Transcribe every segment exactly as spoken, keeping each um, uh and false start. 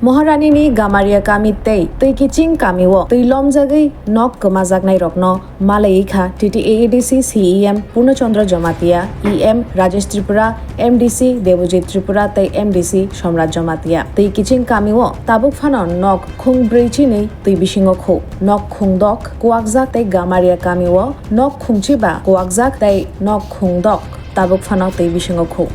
Moharani ni Gamaria kami tei Twikiching kami o twi lomjagwi nok kwmajaknai rokno malaiwi kha T T A A D C C E M Purno Chandra Jamatia, E M Rajesh Tripura, M D C Debojit Tripura tei M D C Somrat Jamatia. Twikiching kami o tabuk phano nok khung brwi chini twi bisingo khu. Nok khung dok kuwakjak tei Gamaria kami o nok khung chiba kuwakjak tei nok khung dok tabuk phano twi bisingo khu.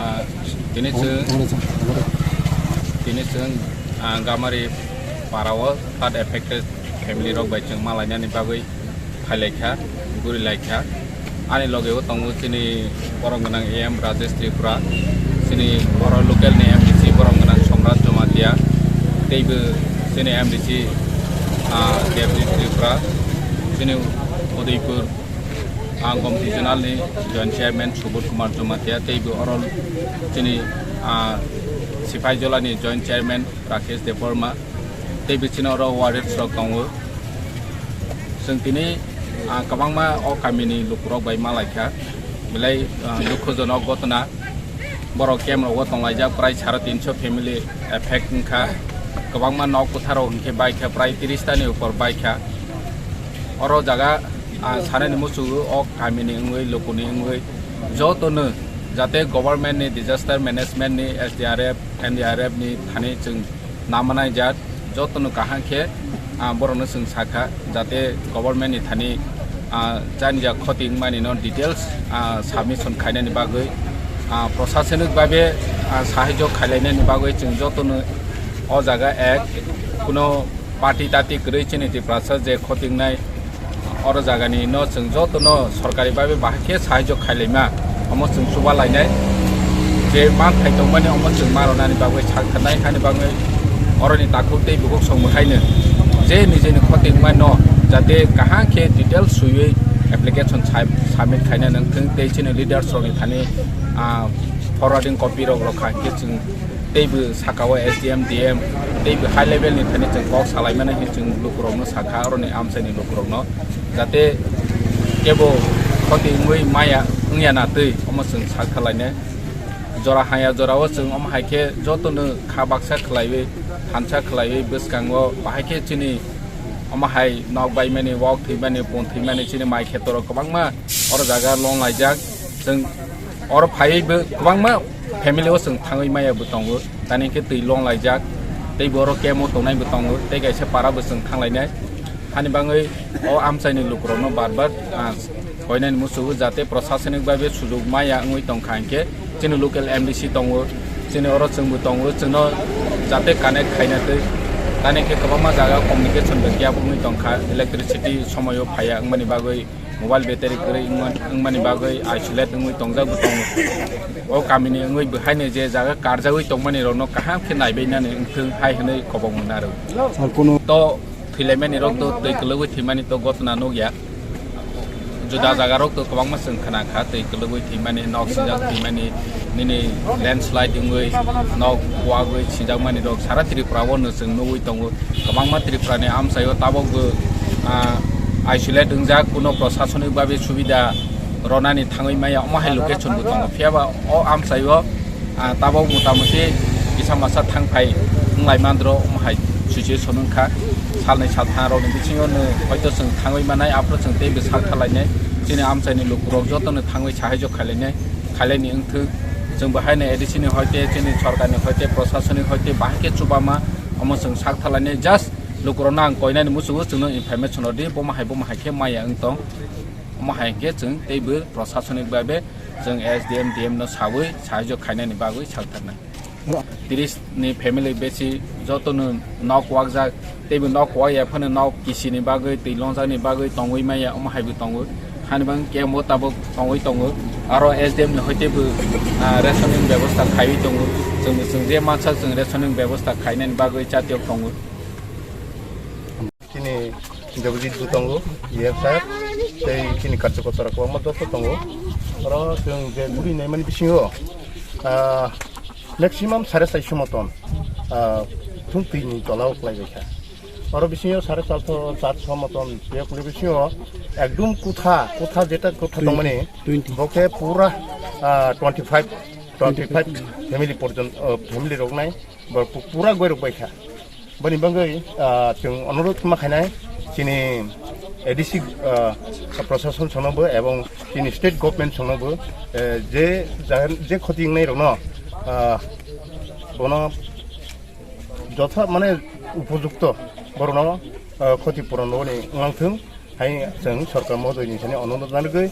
Ah, tini chwng, tini chwng, ah, Gamari para o flood affected family rok bai chwng malainani bagwi phailaikha, gurilaikha. Ani loge o tongo chini borom gwnang A M Rajesh Tripura, chini oro local ni M D C borom gwnang Somrat Jamatia, teibo chini M D C, ah, Debjit Tripura, chini Udaipur, ah, Gomti Zonal ni Joint Chairman Subodh Kumar Jamatia, teibo oro chini, ah, Sipaijala ni Joint Chairman Rakesh Debbarma, teibo chini oro warriors rok tongo. Chwng tini, ah, kwbangma o kamini lukurok bai malaikha, belai, ah, dukhujonok ghotona. Borok camp rogo tonglaijak, prai sare tinso family affect wngkha. Kwbangma nok kwtharo hinkhe baikha, prai tris tani upor baikha. Oro jaga, ah, sanani muchungo o kamini wngwi, lukuni wngwi jotono jate government ni disaster management ni S D R F, N D R F ni thani chwng namanai jat jotono kaham khe, ah, borokno chwng sakha, jate government ni thani, ah, janija khoti wngmani no details, ah, submission khainani bagwi, ah, prosasonik babe, ah, sahajyo khailainani bagwi chwng jotono o jaga ek kuno party tati kwrwi chini Tiprasa je khoti wngnai, oro jagani no chwng joto no sorkari babe bahai khe sahajyo khailaima, omo chwng chuba lainai. Je manthai tongmani omo chwng ma rwnani bagwi sak khanai, hani bagwi oroni takhuk tei bukhuk song bwkhaino je nijeni khoti wngmano jate kaham khe detail swiwi application sub-, submit khaina nangthwng tei chini leaders rokni thani, ah, forwarding copy rok rwkha hinkhe chwng teibo saka o S D M, D M, teibo high level ni thani chwng kok salaimani hinwi chwng lukurokno sakha, oroni amchaini lukurokno, jate kebo khoti wngwi maya wngya na twi, omo chwng sak kha lainai. Jora haya jora o chwng omo hai khe jotono kha baksa khlaiwi, thansa khlaiwi, bwskango bahai khe chini omo hai nok baimani, wak thwimani, pon thwimani, chini mai khetorok kwbangma oro jaga loan laijak. Chwng oro phaiwi bo kwbangma family o chwng thangwi maya bo tongo, tani khe twi long laijak, tei bo oro camp o tongnai bo tongo, tei kaisa para bo chwng thang lainai. Hani bagwi o amchaini lukurokno bar bar, ah, koinani muchungo jate prosasonik babe sujuk maya wngwi tongkha hinkhe chini local M D C tongo, chini oro chwngbo tongo, chwngno jate connect khaina twi, tani khe kwbangma jaga communication bai khe abo wngwi tongkha, electricity somoio phaiya wngmani bagwi. Mobile battery kwrwi wngma-, wngmani bagwi isolate wngwi tongjak bo tongo. O kamini wngwi bwhaino je jaga karjagwi tongmani rokno kaham khe naibainani wngthwng hai hwnwi kobokno narwk. Sir, kono to thwilaimani rok to twi kwlwgwi thwimani to gotna nukya. Juda jaga rok to kwbangma chwng khna kha, twi kwlwgwi thwimani, nok sijak thwimani, nini landslide wngwi nok kuagwi sijakmani rok sara Tripura o no chwng nugwi tongo. Kwbangma Tripura ni amchaio tabok bo, ah, isolate wngjak, kuno prosasonik babe subida ronani thangwi maya, omo hai location bo tongo. Phiya ba o amchaio, ah, tabok mota moti kisa masa thang phai wnglai mandro, omo hai situation wngkha. Salnwi saltham rokni bisingo no hoito chwng thangwi manai, aphuru chwng teibo sak kha lainai. Chini amchaini lukurok jotono thangwi sahaijo khailainai, khailaini wngthwng. Chwng bo haino A D C ni hoite, chini sorkarni hoite, prosasonik hoite bahai khe chubama, omo chwng sak thalainai. Just lukurokno ang koinani muchungo chwngno information rwdi, bomo hai bomo hai khe maya wng tong. Omo hai khe chwng teibo prosasonik babe Chwng S D M, D M no sawi sahajyo khainani bagwi salthaknai. Tris ni family besi joto no nok kwakjak, teibo nok kwak ya phano nok kisi ni bagwi, twi longjak ni bagwi tongwi maya, omo haibo tongo. Hani bang kemo tabuk tongwi tongo. Aro S D M ni hoite bo, ah, rationing bebosta khaiwi tongo. Chwng, chwng je mansa chwng rationing bebosta khainani bagwi chatiyok tongo. Chini Debojit bo tongo, E M sir, tei chini karjokota rok kwbangma joto tongo. Oro chwng je guri naimani bisingo, ah, maximum sare saiso moton, ah, thung twi ni tola o kwlai bai kha. Oro bisingo sare charso, charso moton peyok ni bisingo ekdum kutha, kutha jeta kutha tongmani, twenty. Bo khe pura, ah, twenty five, twenty five family porjon, ah, family rok nai, bo pu-, pura goi rok bai kha. Boni bagwi, ah, chwng onurodh ma khainai chini A D C, ah, prosason songnobo ebong chini state government songnobo, eh, je jagan, je khoti wngnai rokno, ah, bono jotha mane upojukto borokno, ah, khoti puron rwni wngthung hai chwng sorkar mohdoi ni sani onurodh janagwi.